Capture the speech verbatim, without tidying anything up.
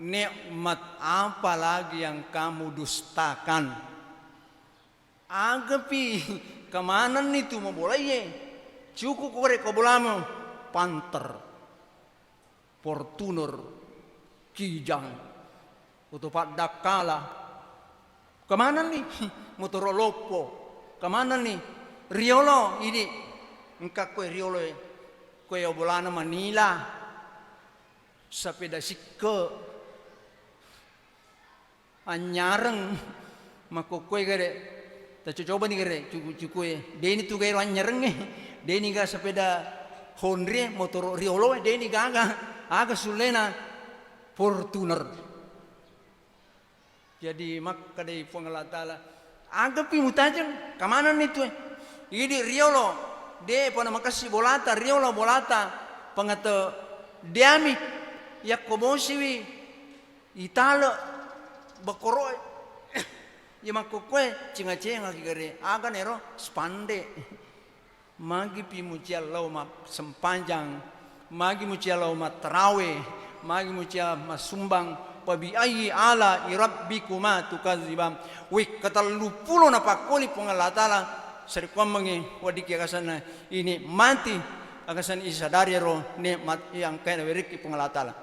Nikmat apa lagi yang kamu dustakan? Agapi kamanenni tu mabolaie? Cukup kore ko bolamu, Panther, Fortuner, Kijang, oto paddakkala. Kamanenni? Motoro loppo. Kamanenni? Riolo, idi. Engka koe rioloe. Koe obolana Manila. Sapeda sikke. Anyareng. Makkokkoe gare. Tacocobani gare cuku-cukue. Deni tu gaero anyarengnge. Deni ga sapeda Honrie, motoro rioloe, deni gaga. Aga sulena? Fortuner. Jadi makkedai Puang Allah Ta'ala, "Agapi mutajeng, kamanenni tue?" Idi riolo, de' pa namakessi bolata, riolo bolata, pangate diami, yakko mosiwi itale bekkoroe. Iya makkokkoe, cenga-cengaki gare, aga nero? Spandek. Magipi muciang lao massempajang, magi muciang lao mattarawe, magi muciang massumbang, "Fabiayyi ala'i rabbikuma tukadziban?" Wih, katelluppulo napakkoli Puang Allah Ta'ala, sarekkuammengngi weddikki agasanna inikmati, agasanna isadari ero nikmat iya engkae nawerekki Puang Allah Ta'ala.